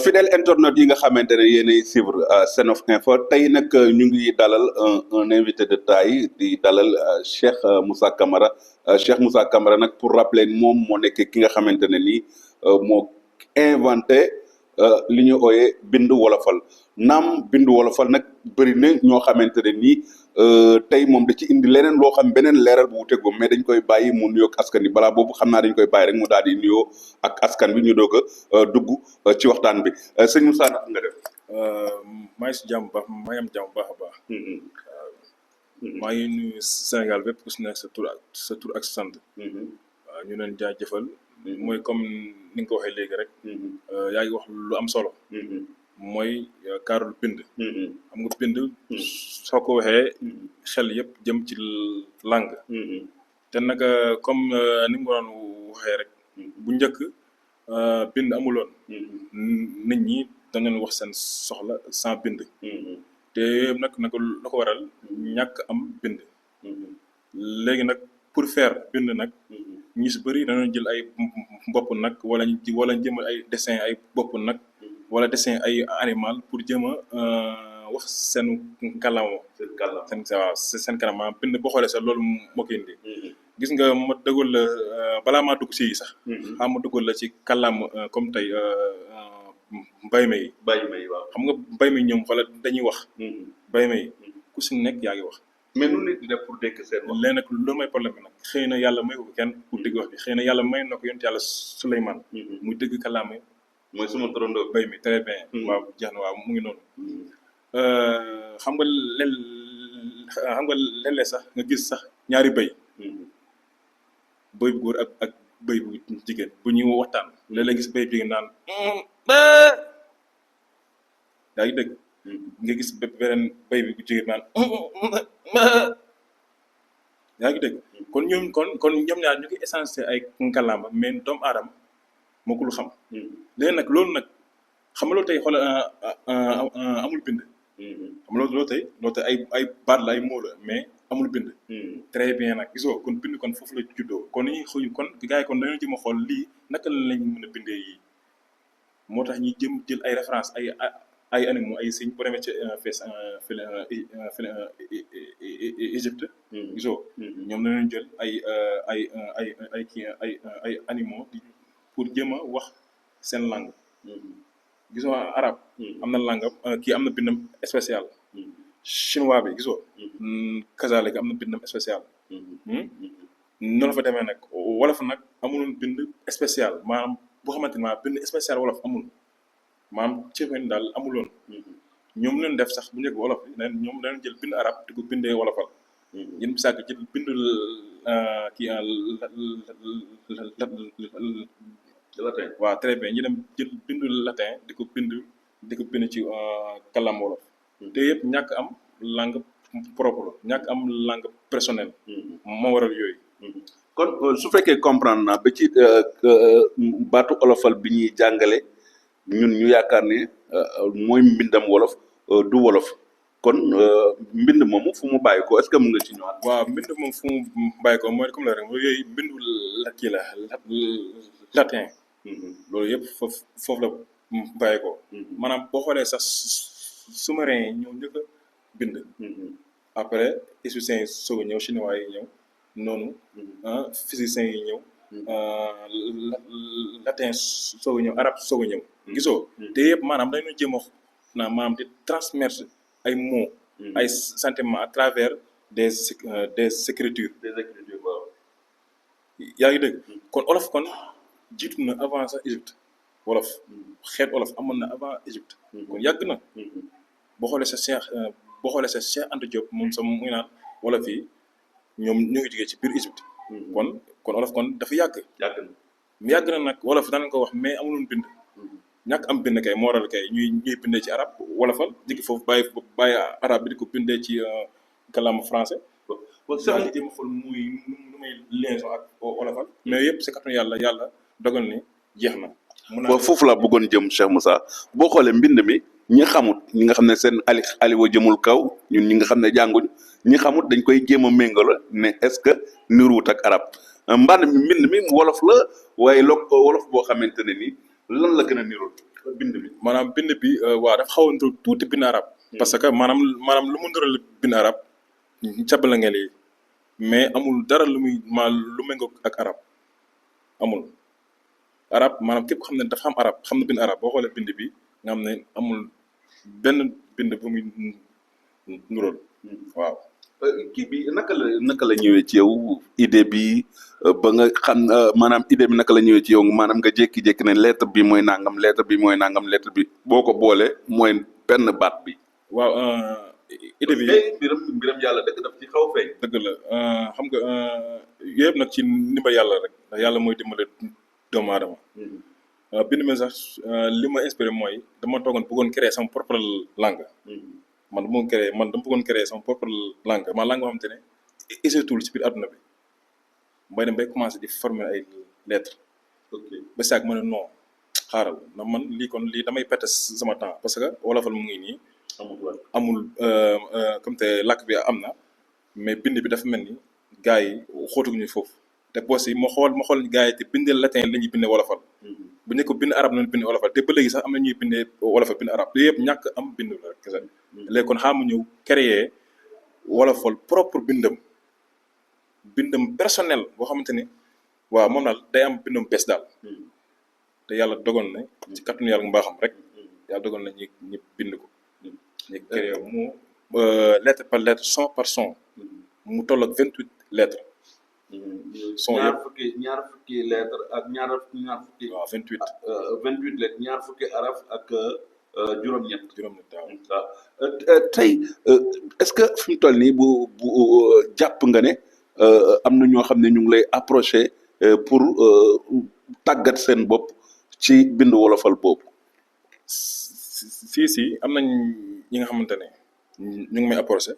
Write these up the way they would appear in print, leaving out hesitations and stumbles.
fidèle internet yi nga xamante ne yéenay suivre Senfof Info tey nag ñu ngi dalal un invité de taille di dalal Cheikh Moussa Camara nag pour rappeler moom moo nekk ki nga xamante ne nii moo inventé li ñu ooyee bindu wolofal naam bindu wolofal nag bëri na ñoo xamante ne nii tey moom da ci indi leneen loo xam beneen leeral bu wuteeg mais dañ koy bàyyi mu nuyoo ak askan bi balaa boobu xam naa dañ koy bàyyi rek mu daal di nuyoo ak askan bi ñu doog a dugg ci waxtaan bi sëñ Moussa naka nga def. maa ngi si jàmm baax maa ngi am jàmm baax a baax. maa ngi nuyu Sénégal bépp ku si nekk sa tur ak sa sant. waaw ñu leen jaajëfal. mooy comme ni nga ko waxee léegi rek. yaa ngi wax lu am solo. mooy kaarul bind. xam nga bind. soo ko waxee xel yëpp jëm ci langue. te nag comme ni nga ko doon waxee rek. bu njëkk bind amuloon. nit ñi dañu leen wax seen soxla sans bind. te nag la ko waral ñàkk am bind. léegi nag pour faire bind nag. ñi si bëri dañoo jël ay bopp nag wala jëmal ay dessin ay bopp nag wala dessin ay animal pour jëm a wax seen kàllaama. seen kanam maanaam bind boo xoolee sax loolu moo koy indi. gis nga ma dëggal la balaa maa dugg si sax. xam ma dëggal la ci kàllaama comme tey mbay mi waaw xam nga mbay mi ñoom wala dañuy wax. mbay mi ku si nekk yaa ngi wax. mais nu nit di def pour dégg seen wax. léegi nag loolu mooy problème bi nag xëy na yàlla may ko kenn pour dégg wax bi xëy na yàlla may na ko yonent yàlla Souleymane. muy dégg kàllaama. mooy suma torondoo mbay mi très bien. waaw jeex na waaw mu ngi noonu. xam nga léeg-léeg sax nga gis sax ñaari bëy. bëy bu góor ak bëy bu jigéen bu ñuy waxtaan léeg-léeg gis bëy bi naan. yaa ngi dégg. nga gis beneen bëy bi bu jigéen naan. yaa ngi dégg kon ñoom ñaar ñu ngi essentiel ay kàllaama mais doomu aadama moo ko lu xam. léegi nag loolu nag xam nga loolu tey xoolal amul bind. xam nga loolu tey ay baat la ay mots la mais amul bind. très bien nag gisoo kon bind kon foofu la juddoo kon ñuy xëy kon gars yi kon dañoo jëm a xool lii naka lañ mën a bindee yii moo tax ñuy jël ay référence ay animaux ay signes boo demee ci Égypte. gisoo ñoom dañoo jël ay animaux pour jëm a wax seen langue. gisoo arabe. am na langue kii am na bindam spécial. chinois bi gisoo. kazaalika am na bindam spécial. noonu la fa demee nag wolof nag amuloon bind spécial maanaam boo xamante ne maanaam bind spécial wolof amul. maanaam ci fen daal amuloon. ñoom leen def sax bu njëkk wolof yi ñoom dañu jël bind arab di ko bindee wolofal. yéen bi sàkk jël bindu kii latin. waaw très bien ñu dem jël bindu latin di ko bind ci kàllaama wolof. te yëpp ñàkk am langue propre ñàkk am langue personnelle. moo waral yooyu. kon su fekkee comprendre naa ba ci baatu olofal bi ñuy jàngale. ñun ñu yaakaar ne mooy mbindam wolof du wolof kon mbind moomu fu mu bàyyi ko est-ce que mën nga ci ñëwaat. waaw mbind moom fu mu bàyyi ko mooy comme la rek yooyu mbindu la kii la latin. loolu yëpp foofu la bàyyi ko. maanaam boo xoolee sax sous-marin yi ñëw njëkk a bind. après égyptiens yi soog a ñëw chinois yi ñëw noonu. physiciens yi ñëw. latin soog a ñëw arabe soog a ñëw. gisoo te yëpp maanaam dañu jéem a maanaam di transmettre ay mots. ay sentiments à travers des écritures. waaw. yaa ngi dégg kon olof kon jiitu na avant sax Égypte wolof xeet olof amoon na avant Égypte. kon yàgg na. boo xoolee sa Cheikh Anta Diop moom sax muy naan wolof yi ñoom ñoo ngi jógee ci biir Égypte. kon olof kon dafa yàgg. yàgg na nag wolof danañ ko wax mais amuloon bind. ñàkk am bind kay moo waral kay ñuy bindee ci arab wolofal jigi foofu bàyyi arab bi di ko bindee ci kàllaama français. bon yaa ngi jéem a xool muy liaison ak wolofal. mais yëpp si kàttanu yàlla dogal ni jeex na. foofu laa bëggoon jëm Cheikh Moussa boo xoolee mbind mi ñi xamut ñi nga xam ne seen aliwa jëmul kaw ñun ñi nga xam ne jànguñ ñi xamut dañ koy jéem a méngala ne est-ce que niruwut ak arab mbànd mi mbind mi wolof la waaye wolof boo xamante ne nii lan la gën a nirul bind bi. maanaam bind bi waaw dafa xaw a niru tuuti bind arab parce que maanaam lu mu niral bind arab cabala ngeen yi mais amul dara lu muy lu méngoo ak arab amul arab maanaam képp xam ne dafa am arab xam na bind arab boo xoolee bind bi nga xam ne amul benn bind bu muy nural waaw. kii bi naka la ñëwee ci yow idée bi ba nga xam maanaam idée bi naka la ñëwee ci yow maanaam nga jékki-jékki ne lettre bi mooy nangam lettre bi mooy nangam lettre bi boo ko boole mooy benn baat bi. waaw idée bi mbiram yàlla dëgg daf ci xaw feeñ. dëgg la xam nga yëpp nag ci ndimbal yàlla rek ndax yàlla mooy dimbale doomu aadama. bind mi sax li ma inspiré mooy dama toogoon bëggoon créer sama propre langue. dama bëggoon créer sama propre langue langue boo xamante ne existul ci biir adduna bi may dem bay commencé di former ay lettres. ok ba saag ma ne non xaaral na man lii damay perte sama temps parce que wolofal mu ngi nii. amul comme te làkk bi am na mais bind bi dafa mel ni gars yi xóotuguñu foofu te boos yi ma xool gars yi te bindee latin la ñuy bindee wolofal. bu ñu ko bind arab nañu bind wolofal te ba léegi sax am na ñuy bindee wolofal bind arab yëpp ñàkk am bind la rek kese. léegi kon xaaral ma ñëw créer wolofal propre bindam personnel boo xamante ni waaw moom daal day am bindam bees daal. te yàlla dogal na ci kàttanu yàlla mbaaxam rek yàlla dogal na ñi bind ko. ñu créé mu lettre par lettre son par son mu toll ak 28 lettres. son yëpp ñaar fukki lettre ak ñaar fukki. waaw 28. 28 lettres ñaar fukki araf ak juróom-ñett. waaw tey est-ce que fi mu toll nii bu jàpp nga ne am na ñoo xam ne ñu ngi lay approché pour tàggat seen bopp ci bindu wolofal boobu. si am nañ ñi nga xamante ne ñu ngi may approché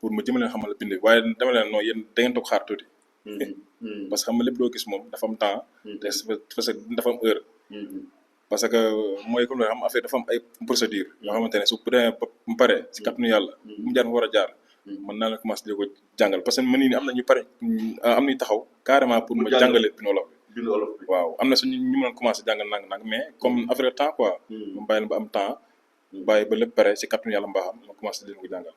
pour ma jëma leen xamal bind waaye dama leen non yéen da ngeen toog xaar tuuti. parce que xam nga lépp loo gis moom dafa am temps te parce que dafa am heure. parce que mooy comme xam affaire dafa am ay procédure yoo xamante ne su demee ba mu pare si kàttanu yàlla bu mu jaar mu war a jaar mën naa la commencé di ko jàngal parce que man nii am na ñu pare am nañu taxaw carrément pour ma jàngale bind wolof bi waaw am na suñu ñu mën a commencé jàngal nang mais comme affaire temps quoi ma bàyyi la ba am temps bàyyi ba lépp pare si kàttanu yàlla mbaaxam ma commencé di ko jàngal.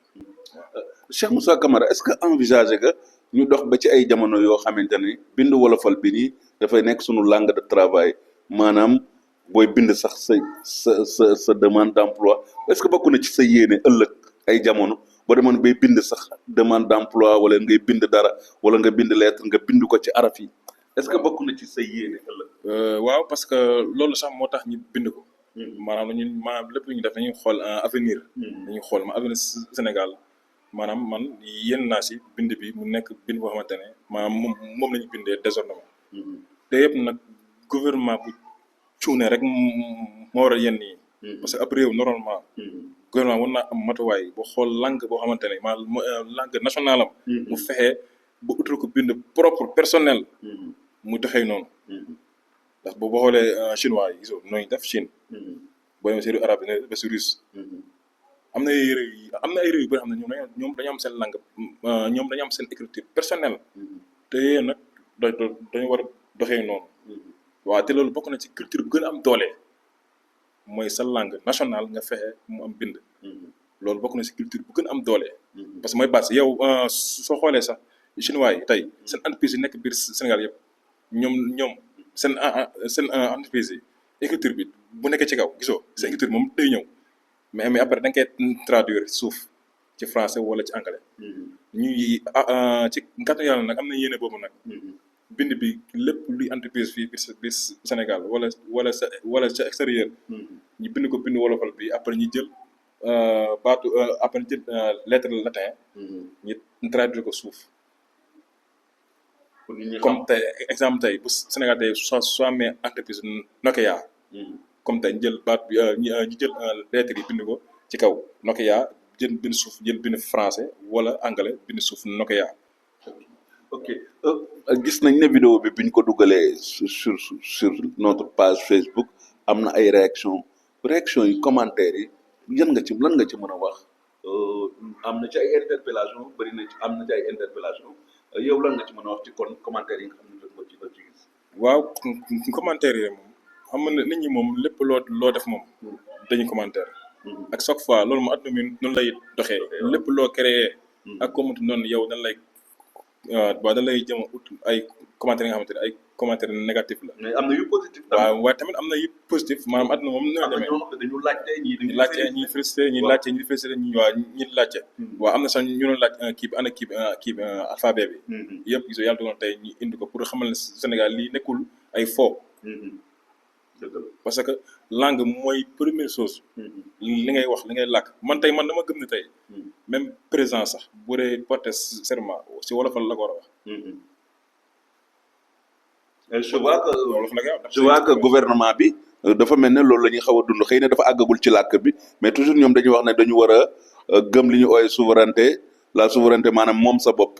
Cheikh Moussa Camara est-ce que envisagé nga ñu dox ba ci ay jamono yoo xamante ne bindu wolofal bi nii dafay nekk suñu langue de travail maanaam booy bind sax sa demande d'emploi est-ce que bokk na ci sa yéene ëllëg ay jamono boo demoon bay bind sax demande d'emploi wala ngay bind dara wala nga bind lettre nga bind ko ci araf yi est-ce que bokk na ci sa yéene ëllëg. waaw parce que loolu sax moo tax ñu bind ko. maanaam lépp lu ñu def dañuy xool avenir. dañuy xool avenir Sénégal maanaam man yéen naa si bind bi mu nekk bind boo xamante ne maanaam moom la ñu bindee désormais. te yëpp nag gouvernement bu cuune rek moo war a yenn yi. parce que ab réew normalement. gouvernement war naa am matuwaay boo xool langue boo xamante ne maanaam langue nationale am. mu fexe ba utal ko bind propre personnel. mu doxee noonu. ndax boo xoolee chinois yi gisoo nooñu def Chine. boo demee si réew arabe yi ba si russe. am na ay réew yu bëri xam ne ñoom dañoo am seen langue ñoom dañoo am seen écriture personnelle. te yooyu nag dañu war a doxee noonu. waaw te loolu bokk na ci culture bu gën a am doole mooy sa langue nationale nga fexe mu am bind. loolu bokk na ci culture bu gën a am doole. parce que mooy base yow soo xoolee sax chinois yi tey seen entreprise yi nekk biir Sénégal yëpp ñoom seen entreprise yi écriture bi bu nekkee ci kaw gisoo seen écriture moom day ñëw mais après da nga koy traduire suuf ci français wala ci anglais. ñuy ci kàttanu yàlla nag am na yéene boobu nag. bind bi lépp luy entreprise fii biir Sénégal wala ca extérieur. ñu bind ko bind wolofal bi après ñu jël baatu après ñu jël lettre latin. ñu traduire ko suuf. comme tey exemple tey bu Sénégal tey soo amee entreprise Nokia. comme tey ñu jël baat bi ñu jël lettre yi bind ko ci kaw Nokia jël bind suuf jël bind français wala anglais bind suuf Nokia. ok gis nañ ne vidéo bi biñ ko dugalee sur notre page Facebook am na ay réaction yi commentaires yi yan nga ci lan nga ci mën a wax am na ci ay interpellation bëri na ci am na ci ay interpellation yow lan nga ci mën a wax ci kon commentaire yi nga xam ne jot nga ci gis. waaw commentaire yi moom xam nga ne nit ñi moom lépp loo def moom dañuy commentaire ak chaque fois loolu moom adduna mi noonu lay doxee lépp loo créé ak commentaire noonu yow dañ lay waaw dañ lay jëm a ut ay commentaire yi nga xamante ne ay commentaire négatif la. mais am na yu positif. waaw waaye tamit am na yu positif maanaam adduna moom ni nga demee am na ñoo xam ne dañu laajte ñii laajte ñi félicité ñi laajte ñi félicité ñi waa ñi laajte waaw am na sax ñu doon laaj kii bi ana kii bi alphabet bi yëpp gisoo yàlla dogal tey ñu indi ko pour xamal ne Sénégal lii nekkul ay faux parce que langue mooy première chose li ngay wax li ngay làkk man dama gëm ne tey même président sax bu dee porter serment si wolofal la ko war a wax je vois que gouvernement bi dafa mel ne loolu la ñuy xaw a dund xëy na dafa àggagul ci làkk bi mais toujours ñoom dañuy wax ne dañu war a gëm li ñu ooye souveraineté la souveraineté maanaam moom sa bopp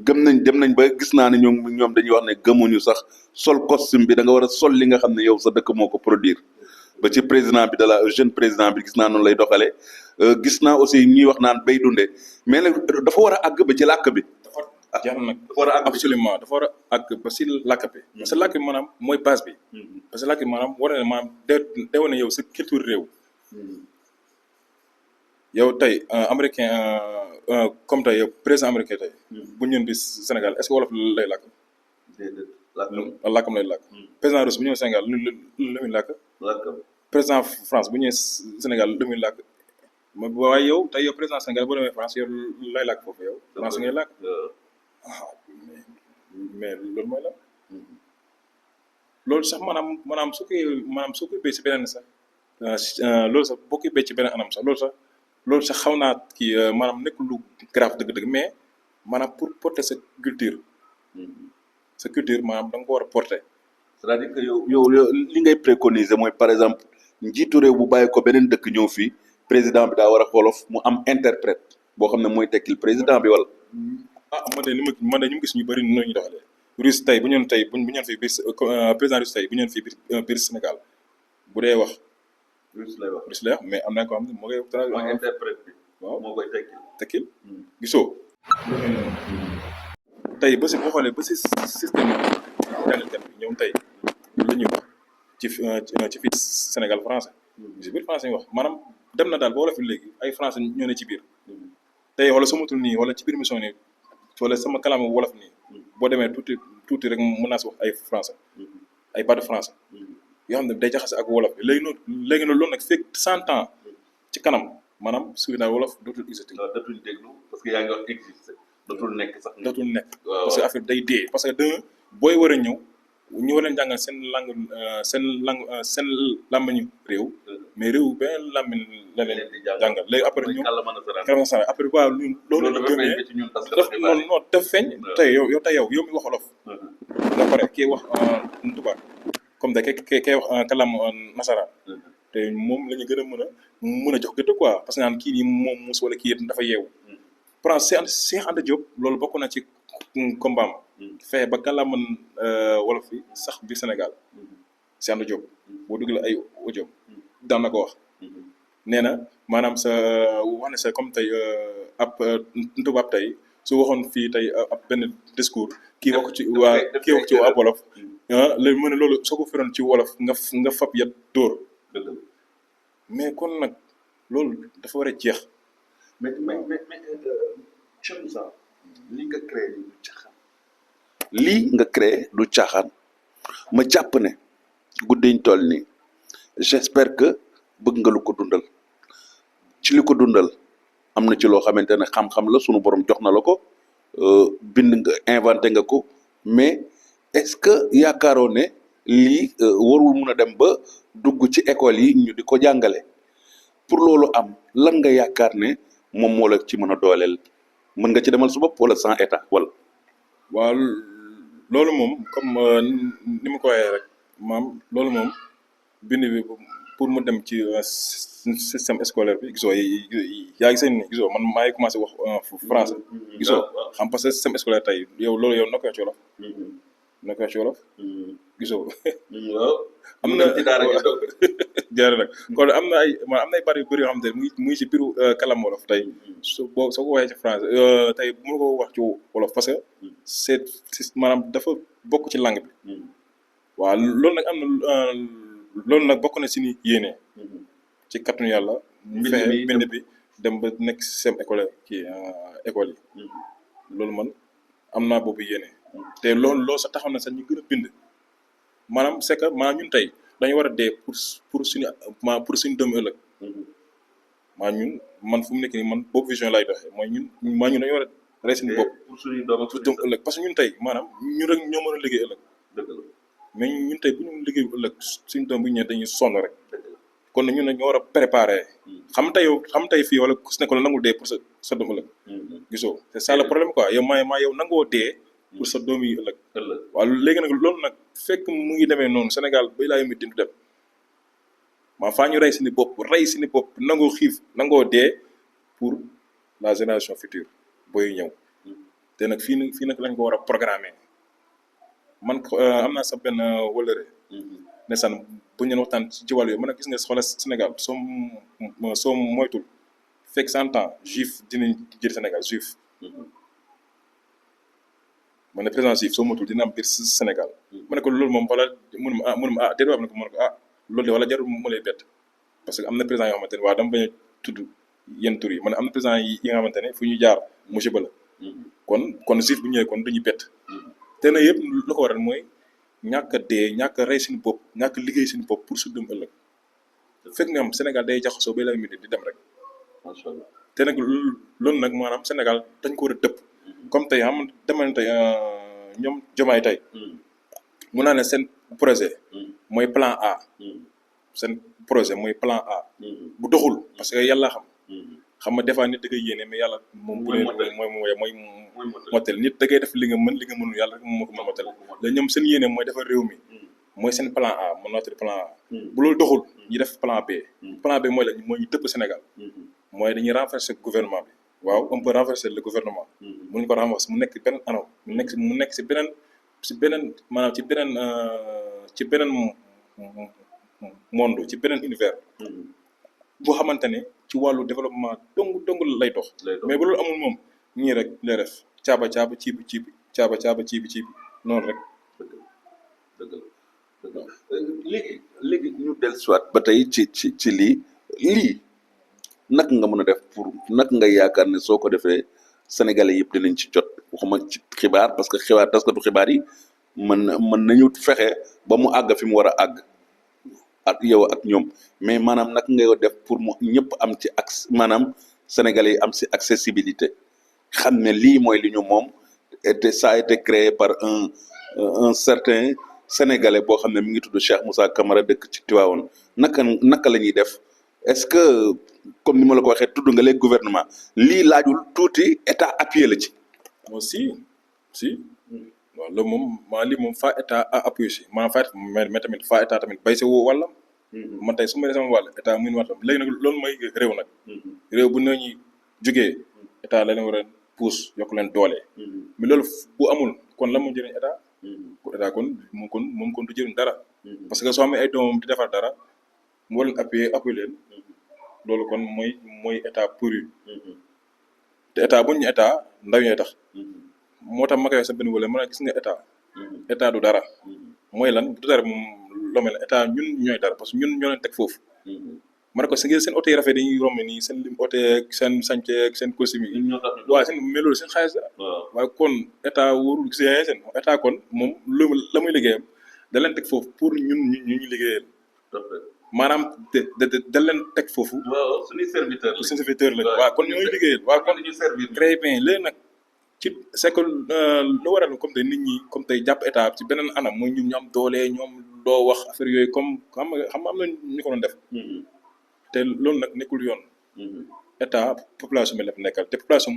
gëm nañ dem nañ ba gis naa ne ñoom dañuy wax ne gëmuñu sax sol costume bi da nga war a sol li nga xam ne yow sa dëkk moo ko produire ba ci président bi jeune président bi gis naa noonu lay doxalee gis naa aussi ñuy wax naan bay dundee mais nag dafa war a àgg ba ci làkk bi. jeex na nag dafa war a àgg absolument dafa war a àgg ba si làkk bi parce que làkk bi maanaam mooy base bi parce que làkk bi maanaam war na maanaam deewoon na yow sa culture réew yow tey américain comme tey yow président américain tey bu ñëw bi Sénégal est-ce que wolof lay làkk làkkam lay làkk président russe bu ñëw Sénégal lu muy làkk président France bu ñëwee Sénégal lu muy làkk waaye yow tey yow président Sénégal boo demee France yow lay làkk foofu yow France ngay làkk mais loolu mooy la loolu sax maanaam su koy béy si beneen sax loolu sax boo koy béy ci beneen anam sax loolu sax xaw naa kii maanaam nekk lu grave dëgg-dëgg mais maanaam pour porter sa culture maanaam da nga ko war a porter. c'est-à-dire que yow li ngay préconiser mooy par exemple njiitu réew bu bàyyi ko beneen dëkk ñëw fii président bi daa war a wolof mu am interprète boo xam ne mooy tekkil président bi wala. man de ñu gis ñu bëri noonu ñu doxalee russe tey bu ñëwoon tey bu ñëwoon fii biir président russe tey bu ñëwoon fii biir Sénégal bu dee wax russe lay wax mais am na ko xam ne moo koy interprète bi waaw moo koy tekkil gisoo tey ba si boo xoolee ba si système jàngalekat bi ñoom tey la ñuy wax ci fii Sénégal français si biir français ñu wax maanaam dem na daal ba wala fi léegi ay français ñoo ne ci biir tey wala samatul nii wala ci biir mission nii wala sama kàllaama wolof nii boo demee tuuti rek mën naa si wax ay français ay baat de français yoo xam ne day jaxase ak wolof bi léegi loolu nag fekk 100 ans ci kanam maanaam suy naa wolof dootul existé. dootul déglu parce que yaa ngi wax existé dootul nekk sax. dootul nekk parce que affaire day dee parce que booy war a ñëw ñu war leen jàngal seen làmmiñu réew mais réew benn làmmiñ la leen jàngal léegi après ñu après waaw loolu la gëmee non def feeñ tey yow mi wax wolof nga pare kii wax tubaab comme da kay wax kàllaam nasaraan te moom la ñu gën a mën a jox gëdd quoi parce que naan kii nii moom mus wala kii dafa yeewu par exemple Cheikh Anta Diop loolu bokk na ci combat fexe ba kàllaam wolof yi sax biir Sénégal Cheikh Anta Diop boo dugalee ay audio daan na ko wax nee na maanaam wax ne sa comme tey ab tubaab tey su waxoon fii tey ab benn discours kii wax ci ab wolof léegi mu ne loolu soo ko firoon ci wolof nga fab yat dóor mais kon nag loolu dafa war a jeex. mais lii nga créé du caaxaan. lii nga créé du caaxaan ma jàpp ne guddiñ toll nii j'espère que bëgg nga lu ko dundal ci li ko dundal am na ci loo xamante ne xam-xam la sunu borom jox na la ko bind nga inventé nga ko mais est-ce que yaakaaroo ne lii warul mun a dem ba dugg ci école yi ñu di ko jàngale pour loolu am lan nga yaakaar ne moom moo la ci mën a dooleel mën nga ci demal su bopp wala sans état wala. waaw loolu moom comme ni ma ko waxee rek maam loolu moom bind bi pour mu dem ci système scolaire bi gisoo yaa ngi seen gisoo man maa ngi commencé wax français gisoo xam parce que système scolaire tey yow loolu yow na koy ci wolof na ko ci wolof gisoo waaw am na jaare nag kon am na ay baat yu bëri yoo xam te mu ngi ci biiru kalam wolof tey soo ko waxee ci français tey bu ma ko wax ci wolof parce que c'est maanaam dafa bokk ci langue bi waaw loolu nag am na loolu nag bokk na si ni yéene ci kattanu yàlla fexe mbind bi dem ba nekk système école école yi loolu man am naa boobu yéene te loolu sax taxaw na sax ñu gën a bind maanaam c'est que maanaam ñun tey dañu war a dee pour suñu doomu ëllëg ñun man fu mu nekk nii man boobu vision lay doxee mooy ñun dañu war a rey suñu bopp pour suñu doomu ëllëg parce que ñun tey maanaam ñun rek ñoo mën a liggéey ëllëg mais ñun tey bu ñu liggéey ëllëg suñu doom bu ñu ñëwee dañuy sonn rek kon ñun nag ñoo war a préparer xam tey fii wala ku si nekk la nangul dee pour sa doomu ëllëg gisoo c'est ça le problème quoi yow yow nangoo dee pour sa doom yi ëllëg waaw léegi nag loolu nag fekk mu ngi demee noonu Sénégal bay laa yombi dindu dem faa ñu rey suñu bopp nangoo xiif nangoo dee pour la génération future booy ñëw te nag fii nag lañ ko war a programmer man am naa sa benn wëlëre ndeysaan bu ñu waxtaan ci wàllu yooyu man nag gis nga xoolal Sénégal soo moytul fekk 100 ans juif dinañ jël Sénégal juif ma ne président juif soo moytul dina am biir Sénégal ma ne ko loolu moom wala mënuma déedéet wax na ko mën ko loolu de wala jarul mu lay bett parce que am na président yoo xamante ne waaw dama bañ a tudd yenn tur yi ma ne am na président yi nga xamante ne fu ñu jaar monsieur Ba la kon juif bu ñëwee kon duñu bett te na yëpp lu ko waral mooy ñàkk a dee ñàkk a rey suñu bopp ñàkk a liggéey suñu bopp pour su dem ëllëg fekk nga am Sénégal day jaxasoo bay la minute di dem rek macha allah te nag loolu nag maanaam Sénégal dañ ko war a dëpp comme tey xam dama ne tey ñoom Diomaye tey mun naa ne seen projet mooy plan A seen projet mooy plan A bu doxul parce que yàlla xam nga des fois nit da ngay yéene mais yàlla moom bu ne mooy motel nit da ngay def li nga mën li nga mënul yàlla rek moom moo ko mën motel la ñoom seen yéene mooy defar réew mi mooy seen plan A mën naa tudd plan A bu loolu doxul ñu def plan B mooy la mooy ñu dëpp Sénégal mooy dañuy renverser gouvernement bi waaw on peut renverser le gouvernement mënuñu ko renverser mu nekk beneen anam mu nekk si beneen maanaam ci beneen monde ci beneen univers boo xamante ne ci wàllu développement dong lay dox mais bu loolu amul moom ñii rek lay def caaba ciibi noonu rek dëgg léegi ñu dellusiwaat ba tey ci lii naka nga mën a def pour naka nga yaakaar ne soo ko defee sénégalais yëpp dinañ ci jot waxuma ci xibaar parce que taskatu xibaar yi mën nañu fexe ba mu àgg fi mu war a àgg ak yow ak ñoom mais maanaam naka ngay def pour mu ñëpp am ci maanaam sénégalais yi am ci accessibilité xam ne lii mooy li ñu moom et ça a été créé par un certain sénégalais boo xam ne mi ngi tudd Cheikh Moussa Camara dëkk ci Tivaouane naka la ñuy def est-ce que comme ni ma la ko waxee tudd nga léegi gouvernement lii laajul tuuti état appuyé la ci. si waaw loolu moom lii moom fa état appuyé si mais tamit fa état tamit bay si woo wàllam. man tey su ma sama wàll état muy wàllam léegi nag loolu mooy réew nag. réew bu ñu jógee état la leen war a pousse yokk leen doole. mais loolu bu amul kon la mu jëriñ état. état kon du jëriñ dara. parce que soo amee ay doomam di defar dara mu war leen appuyer leen. loolu kon mooy état pourri. te état bu ñu état ndaw ñooy tax. moo tax ma koy wax sa benn wala mën a gis nga état du dara. mooy lan du dara moom loo mel ne état ñun ñooy dara parce que ñun ñoo leen teg foofu. ma ne ko seen oto yi rafet dañuy romb nii seen lim oto yeeg seen sànce ak seen costume yi. waaw seen mais loolu seen xaalis la. waaye kon état wóorul gis nga seen état kon moom la muy liggéeyam da leen teg foofu pour ñun ñu liggéeyal. maanaam da leen teg foofu. waaw suñuy serviteur la waaw kon ñooy liggéeyal waaw kon très bien léegi nag ci c'est que lu waral comme tey nit ñi comme tey jàpp état ci beneen anam mooy ñun ñu am doole ñoom doo wax affaire yooyu comme xam nga am na ñu ko doon def. te loolu nag nekkul yoon. état population bi la nekkal te population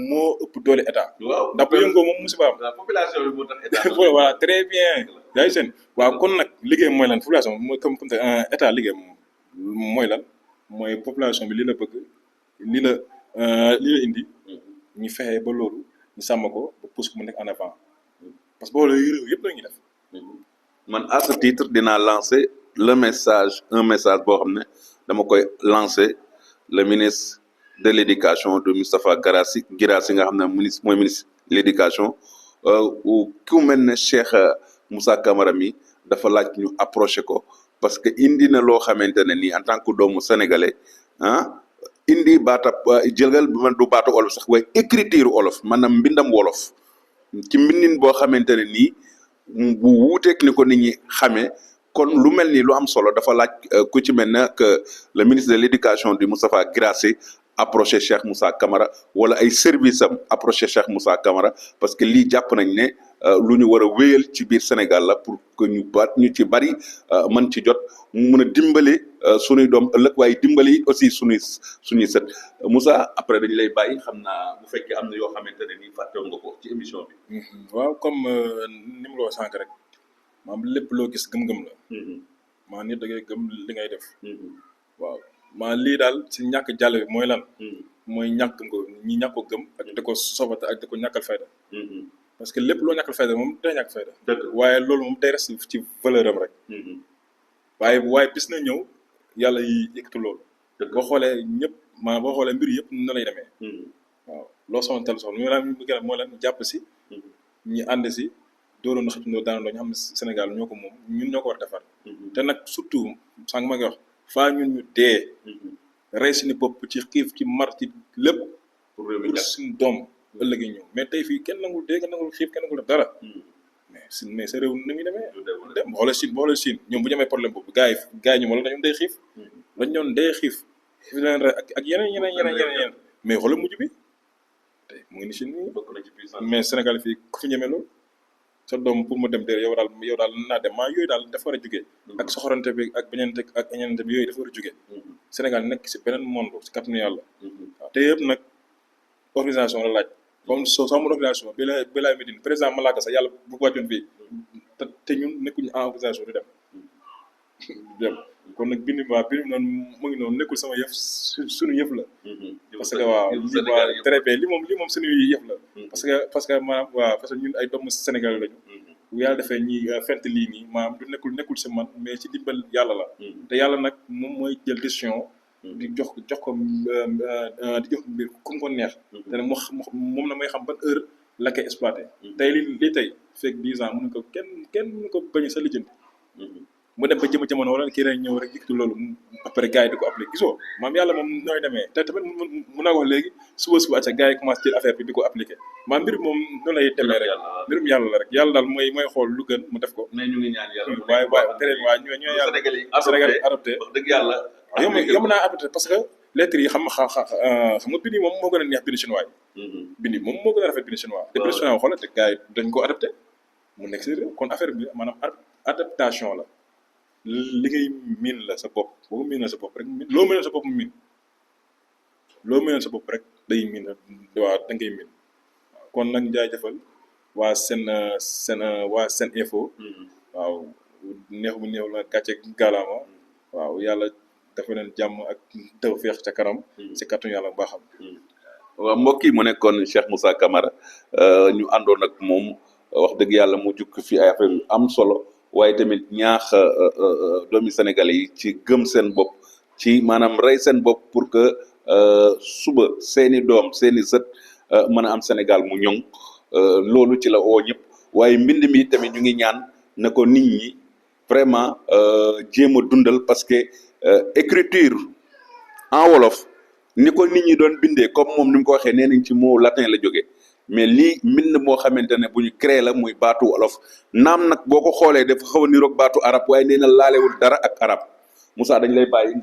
moo ëpp doole état. waaw ndax bu yëngoo moom musiba am. population bi moo tax état. voilà très bien. yaa ngi seen waaw kon nag liggéey mooy lan population mooy comme état liggéey mooy lan mooy population bi li la bëgg li la indi. ñu fexe ba loolu ñu sàmm ko ba pousse ko mu nekk en avant parce que boo xoolee réew yëpp la ñuy def. man à ce titre dinaa lancer un message boo xam ne dama koy lancer le ministre de l'éducation de Moustapha Guirassy nga xam ne mooy ministre de l'éducation ku mel ne Cheikh Moussa Camara mi dafa laaj ñu approché ko parce que indi na loo xamante ne nii en tant que doomu sénégalais ah indi baatab jëlgal man du baatu olof sax waaye écriture olof maanaam mbindam wolof ci mbindin boo xamante ne nii bu wuuteeg ni ko nit ñi xamee kon lu mel ni lu am solo dafa laaj ku ci mel ne que le ministre de l'éducation du Moustapha Guirassy approché Cheikh Moussa Camara wala ay service am approché Cheikh Moussa Camara parce que lii jàpp nañ ne lu ñu war a wéyal ci biir Sénégal la pour que ñu ci bari mën ci jot mu mën a dimbali sunuy doom ëllëg waaye dimbali aussi suñuy sët Moussa après dañu lay bàyyi xam naa bu fekkee am na yoo xamante ne nii fàttewoon nga ko ci émission bi. waaw comme ni mu la wax sànq rek maam lépp loo gis gëm-gëm la. maa nit da ngay gëm li ngay def. waaw maa lii daal si ñàkk jàll bi mooy lan. mooy ñàkk ko ñi ñàkk ko gëm ak di ko sobata ak di ko ñàkkal fayda. parce que lépp loo ñàkkal fayda moom day ñàkk fayda. waaye loolu moom day reste ci valeur am rek. waaye bis na ñëw yàlla yi yëkkatu loolu. boo xoolee ñëpp maanaam boo xoolee mbir yëpp na lay demee. waaw loo soxla tal soxla mooy lan jàpp si. ñi ànd si dooroon na xëcc ndoo daanandoo ñu xam ne Sénégal ñoo ko moom ñun ñoo ko war a defar. te nag surtout sànq ma ngi wax faa ñun ñu dee. rey suñu bopp ci xiif ci mar ci lépp. pour suñu doom ëllëg yi ñëw mais tey fii kenn nangul dee kenn nangul xiif kenn nangul def dara. mais sa réew ni muy demee. dem boo xoolee Chine ñoom bu ñu amee problème boobu gars yi ñu wala dañu day xiif. dañu doon day xiif leen rek ak yeneen mais xoolal mujj bi tey mu ngi ni Chine mais Sénégal fii ku fi ñemee loolu sa doom pour mu dem de yow daal naa dem maa yooyu daal dafa war a jógee. ak soxorante bi ak bañante bi yooyu dafa war a jógee. Sénégal nekk si beneen monde si kàttanu yàlla. waaw te yëpp nag organisation la laaj. comme soo amul organisation bi la Médine président Malaka sax yàlla bu wàccoon fii te ñun nekkuñu en organisation du dem kon nag bind noonu mu ngi noonu nekkul sama yëf suñu yëf la. parce que waaw très bien li moom suñu yëf la. parce que maanaam waaw parce que ñun ay doomu Sénégal lañu. bu yàlla defee ñi fent lii nii maanaam du nekkul si man mais ci dimbal yàlla la. te yàlla nag moom mooy jël décision. di jox ko di jox mbir comme ko neex. te moom la may xam ban heure la koy exploité. tey li tey fekk 10 ans mënu ko kenn mënu ko bañ sa lijjanti. mu dem ba jamono wala kii rek ñëw rek yëkkati loolu après gars yi di ko appliqué gisoo maam yàlla moom nooy demee te tamit mun naa wax léegi suba acca gars yi commencé jël affaire bi di ko appliqué maam mbir moom noonu lay demee rek mbirum yàlla la rek yàlla daal mooy xool lu gën mu def ko. mais ñu ngi ñaan yàlla. waaye très bien ñu yàlla Sénégal adopté wax dëgg yàlla. yomb naa adopté parce que lettres yi xam nga bind moom moo gën a neex bind chinois yi. bind moom moo gën a rafet bind chinois. te bind chinois xoolal te gars yi dañ ko adopté mu nekk si kon affaire bi maanaam adaptation la. li ngay miin la sa bopp boo miin la sa bopp rek loo miinal sa bopp mu miin loo miinal sa bopp rek day miin waaw da ngay miin kon nag jaajëfal waa seen info. waaw neex bu néew la gàcce gàllaama waaw yàlla dafa leen jàmm ak tawfeex ca kanam. si kàttanu yàlla bu baaxam. waaw mbokk yi mu nekkoon Cheikh Moussa Camara ñu àndoon ak moom wax dëgg yàlla mu jukk fi ay affaire yu am solo. waaye tamit ñaax doomi Sénégalais yi ci gëm seen bopp ci maanaam rey seen bopp pour que suba seeni doom seeni sët mën a am Sénégal mu ñoŋ loolu ci la oo ñëpp waaye mbind mi tamit ñu ngi ñaan na ko nit ñi vraiment jéem a dundal parce que écriture en wolof ni ko nit ñi doon bindee comme moom ni mu ko waxee nee nañ ci mot latin la jógee mais lii mbind moo xamante ne bu ñu créé la muy baatu wolof naam nag boo ko xoolee dafa xaw a niroog baatu arab waaye nee na laalewul dara ak arab Moussa dañ lay bàyyi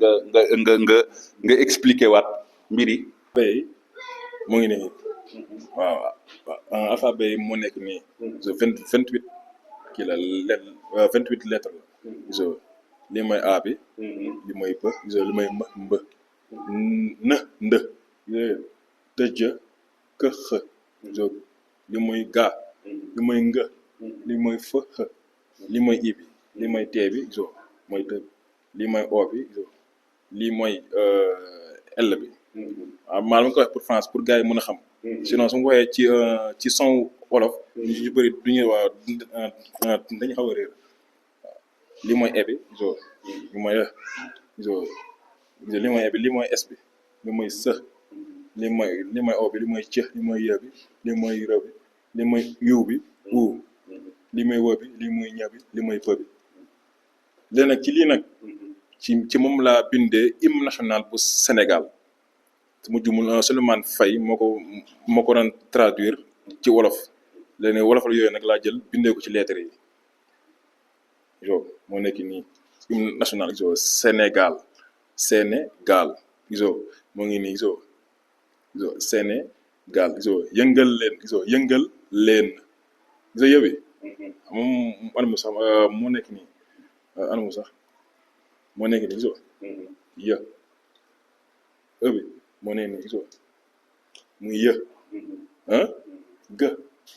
nga expliquer waat mbir yi. bay mu ngi nii waaw alphabet yi moo nekk nii. 28 kii la 28 lettres la. gisoo lii mooy A bi. li mooy B gisoo li mooy mb ndë tëj këx. li mooy ga li mooy nga li mooy fë li mooy i bi li mooy tee bi gisoo mooy të li mooy o bi gisoo lii mooy L bi waaw maa ngi ko wax pour France pour gars yi mën a xam sinon su ma ko waxee ci son wolof ñu bëri du ñu waa dañu xaw a réer waaw lii mooy e bi gisoo li mooy gisoo lii mooy e bi lii mooy s bi lii mooy së lii mooy o bi lii mooy cë lii mooy yë bi lii mooy rë bi lii mooy yu bi u lii mooy wë bi lii mooy ñë bi lii mooy pë bi léegi nag ci lii nag ci moom laa bindee hymne national bu Sénégal su ma jumul Souleymane Faye moo ko doon traduire ci wolof léegi wolof la yooyu nag laa jël bindee ko ci lettres yi gisoo moo nekk nii hymne national gisoo Sénégal gisoo moo ngi nii gisoo Sénégal gisoo yëngal leen gisoo yëngal leen gisoo yëbi moom anamu sax moo nekk nii anamu sax moo nekk nii gisoo yë ëbi moo nekk nii gisoo muy yë gë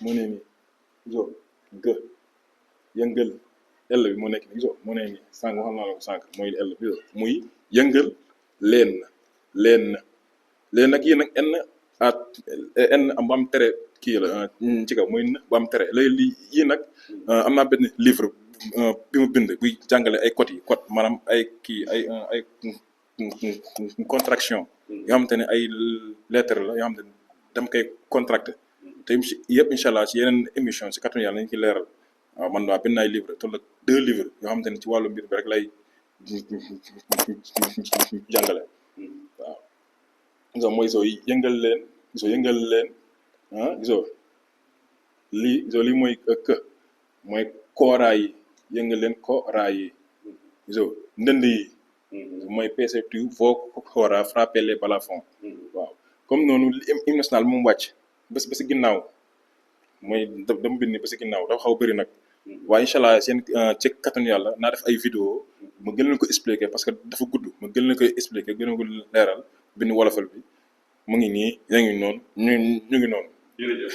moo nekk nii gisoo gë yëngal ell bi moo nekk nii gisoo moo nekk nii sànq waxal naa la ko sànq mooy ell bi muy yëngal leen nag yii nag n bu am tere kii la ci kaw muy n bu am tere léegi yii nag am naa benn livre bi mu bind buy jàngale ay code maanaam ay kii ay contraction yoo xamante ne ay lettre la yoo xamante ne dama koy contracté te yëpp incha allah ci yeneen émission ci kàttanu yàlla nañu ci leeral waaw man waa bind ay livre toll ak 2 livres yoo xamante ne ci wàllu mbir bi rek lay jàngale waaw gisoo mooy gisoo yëngal leen gisoo lii mooy kë mooy kooraa yi yëngal leen kooraa yi gisoo ndënd yi mooy PCTU vos kora frapper les balafons waaw comme noonu hymne national moom wàcc ba si ginnaaw mooy dama bind ba si ginnaaw dafa xaw bëri nag waaye incha allah seen ci kattanu yàlla naa def ay vidéo ma gën leen ko expliquer parce que dafa gudd ma gën leen koy expliquer gën leen ko leeral bind wolofal bi mu ngi nii yaa ngi noonu ñu ngi noonu jërëjëf